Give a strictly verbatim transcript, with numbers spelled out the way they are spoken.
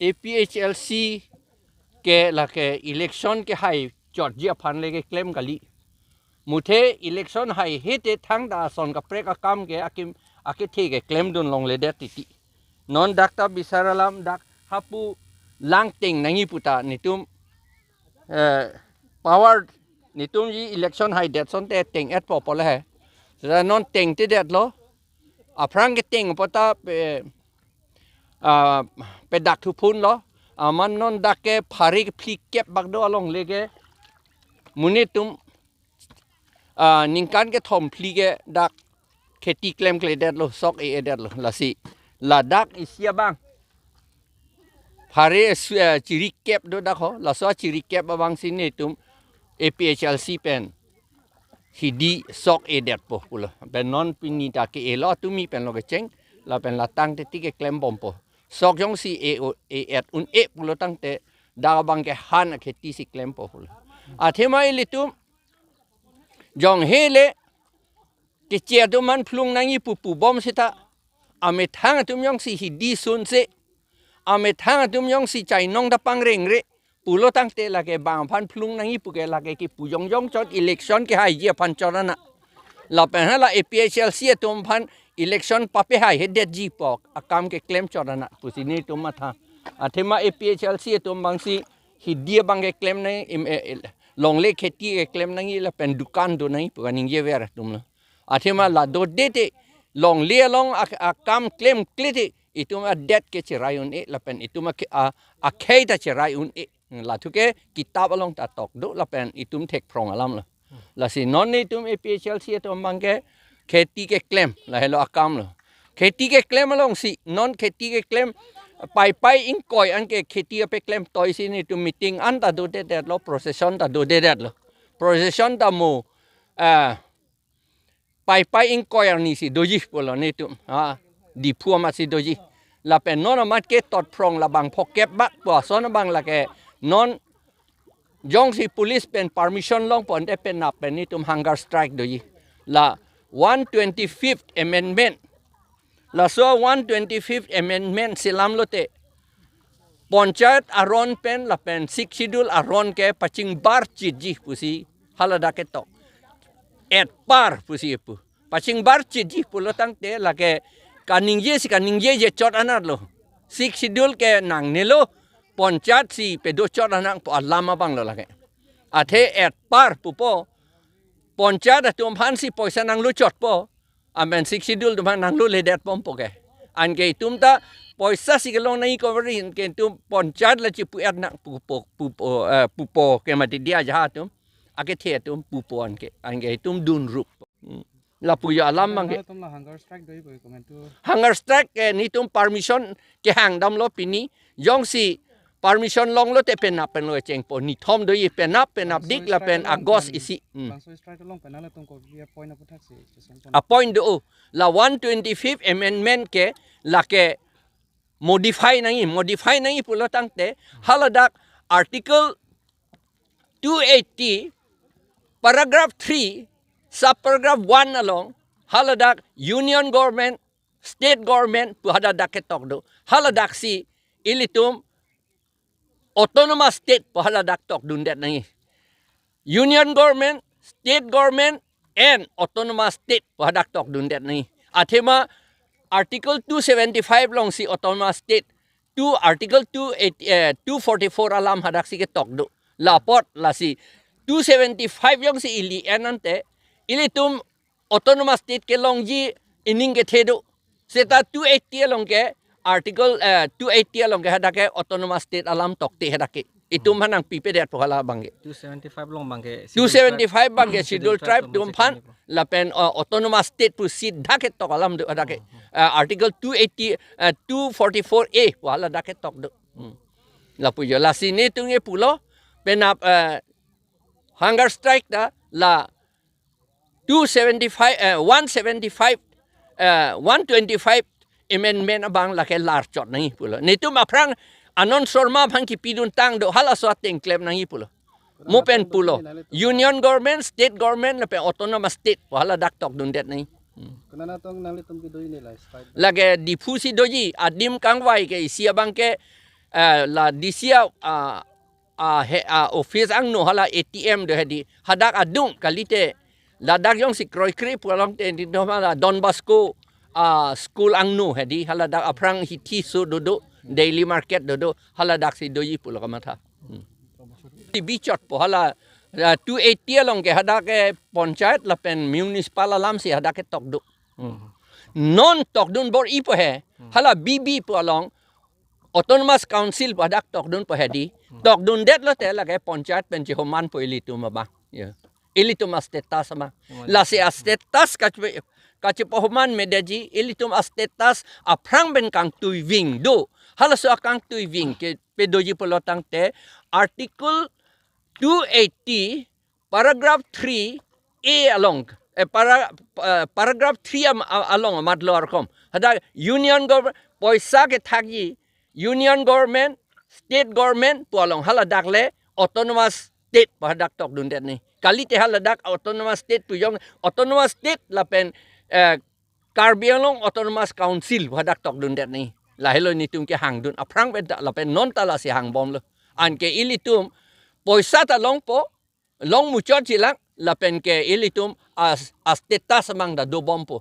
A P H L C ke lake election kehai chotji aphan le keklem kali. Muthe election haihe te thangta ason kaprek akam ke akim akethe keklemdun longledet titi. Non dak ta bisar alam dak hapu lang teng nangji puta netum, eh, power netumji election haidet asonte teng-etpo pu le he. Seta non tengtedetlo. Aphrang keteng puta pe, ah, pedak thuphunlo. Amat non dak ke phari phlikep bak do alongle ke. Monit atum, ah, ningkan kethom phli ke dak kheti klemkledetlo, sok e-edetlo. Lasi ladak isi abang phari su-, eh, chirikep do dak ho. Laso chirikep abang si netum A P H L C pen hidi sok edetpo pulo. Pen non pini ta ke-elo atumi penlo kecheng, lapen la tangte ti keklembompo. Sok jongsi e o, e-et un-e pulo tangte dak abang ke han akheti si klempo pulo. Athema ilitum jong hele keche atum aphan phlung nangji pu pubom seta, amethang atum jongsi hidi sunse, amethang atum jongsi chainong ta pangrengre pulo tangte lake bang aphan phlung nangji pu ke lake kipu jongjong chot election kehaiji aphan chot ana. Lapen hala A P H L C atum aphan election papehai hedetji pu akam keklem chot ana pusi netum matha. Athema A P H L C atum abang si hidi abang keklem nangji, im, eh, eh, longle kheti keklem nangji lapen dukan do nangji pu kaningjever atumlo. Athema la dode te longle along ak-, akam klemkle te itum adet ke cherai un-e lapen itum ak-, a-, akhei ta cherai un-e. Lathu ke kitap along ta tok do lapen itum thekphrong alamlo. Lasi non netum A P H L C atum abang ke kheti keklem, lahelo akamlo. Kheti keklem alongsi, non kheti keklem Paipai ingkoi anke kheti apeklem toisi netum meeting an ta dodedetlo, procession ta dodedetlo. Procession ta mo, ah, Paipai ingkoi arni si doji pulo netum. Ha, Diphu amat si doji. Lapen non amat ke totphrong labang phokep bak pu ason abang lake non jongsi police pen permission longpo ante penap pen netum hunger strike doji. La one twenty-fifth amendment. Laso one twenty-fifth amendment selamlote Panchayat aron pen lapen Sixth Schedule aron ke pachingbar chitji pusi haladak ketok. Etpar pusi pu. Pachingbar chitji pulo tangte lake kaningje si kaningjeje chot anatlo. Sixth Schedule ke nangnelo, Panchayat si pedo chot anat pu alam abanglo lake. Athe etpar pupo, Panchayat atum aphan si poisa nanglo chotpo, amen Sixth Schedule atum aphan nangloledetbompo ke. Anke itum ta poisa si kelong nangji cover anke itum Panchayat la chipu-et nang pupo, pupo, eh, pupo ke mati dia jaha atum. Akethe atum pupo anke. Anke itum dunrup. Hmm. Lapu jo alam abang ke. Nangtum la hunger strike doji pu komentu. Hunger strike ke netum permission kehang damlo pini. Jongsi permission longlote penap penlo chengpo. Nithom doji penap, penapdik lapen August isi. Hmm. Bangso strike along pen nangtum kopi a point aputhaksi chesong pon. A point do. La one twenty-fifth amendment ke lake modify nangji, modify nangji pulo tangte haladak Article two eighty, paragraph three, subparagraph one along haladak Union Government, State Government pu haladak ketok do. Haladaksi ilitum Autonomous State pu haladak tokdundet nangji. Union Government, State Government and Autonomous State pu hadak tokdundet nangji. Athema Article two seventy-five alongsi Autonomous State, two, Article two eighty, eh, two forty-four alam hadaksi ketok do. La apot lasi two seventy-five jongsi ili en ante, ilitum Autonomous State kelongji ining kethe do. Seta two eighty along ke, Article, eh, two eighty along ke hadak ke Autonomous State alam tokte hadak ke. Itum aphan nangpipedetpo hala abang ke. Two seventy-five along abang ke Scheduled Tribe, two seventy-five abang ke Scheduled Tribe atum aphan, lapen, uh, Autonomous State pu sita ketok alam do hadak ke. Uh, Article two eighty, uh, two forty-four A pu haladak ketok do. Hmm. Lapu jo, lasi netum ke pulo, penap, uh, hunger strike ta la two seventy-five, eh, one seventy-five, eh, one twenty-five amendment abang lake lar chot nangji pulo. Netum aphrang Anand Sharma aphan kipidun tang do, halaso ateng klem nangji pulo. Mo pen pulo. Union Government, State Government, lapen Autonomous State pu haladak tokdundet nangji. Hmm. Konat atum nanglitum kedoji ne la strike? Lake Diphu si doji, adim kangvai ke isi abang ke eh, la D C a, a, a, he, a, office angno hala A T M do hedi. Hadak adung kalite. Ladak jongsi kroikre pu along te nelitum hala Don Bosco, a, school angno hedi. Haladak aphrang hithi so dodo. Daily market dodo. Haladak si doji pulo kamatha. Hmm. Ti bichot po hala, a, two eighty along ke hadak ke panchayat lapen municipal alam si hadak ke tokdun. Hmm. Non tokdun bor-i po he. Hmm. Hala B B pu along Autonomous Council pu hadak tokdun po hedi. Hmm. Tokdundet lote lake panchayat pen chehoman po ilitum abang. Ya. Ilitum a-status abang. Hmm. Lasi a-status kachepe-, kachepahoman medeji, ilitum a-status aphrang pen kangtuiving do. Halaso akangtuiving ke pedoji pulo tangte Article two eighty, paragraph three A along, eh, para-, eh, paragraph three am-, a-, along amatlo arkom. Hadak Union Government, poisa kethakji, Union Government, State Government pu along, haladak le Autonomous State pu hadak tokdundet ni. Kalite haladak Autonomous State pu jong, Autonomous State lapen, eh, Karbi Anglong Autonomous Council pu hadak tokdundet ni. Lahelo nelitum kehangdun aphrang pen ta lapen non ta lasi hangbomlo. Anke ilitum poisa ta longpo, long muchotji lang, lapen ke ilitum a, a-status abang ta dobompo.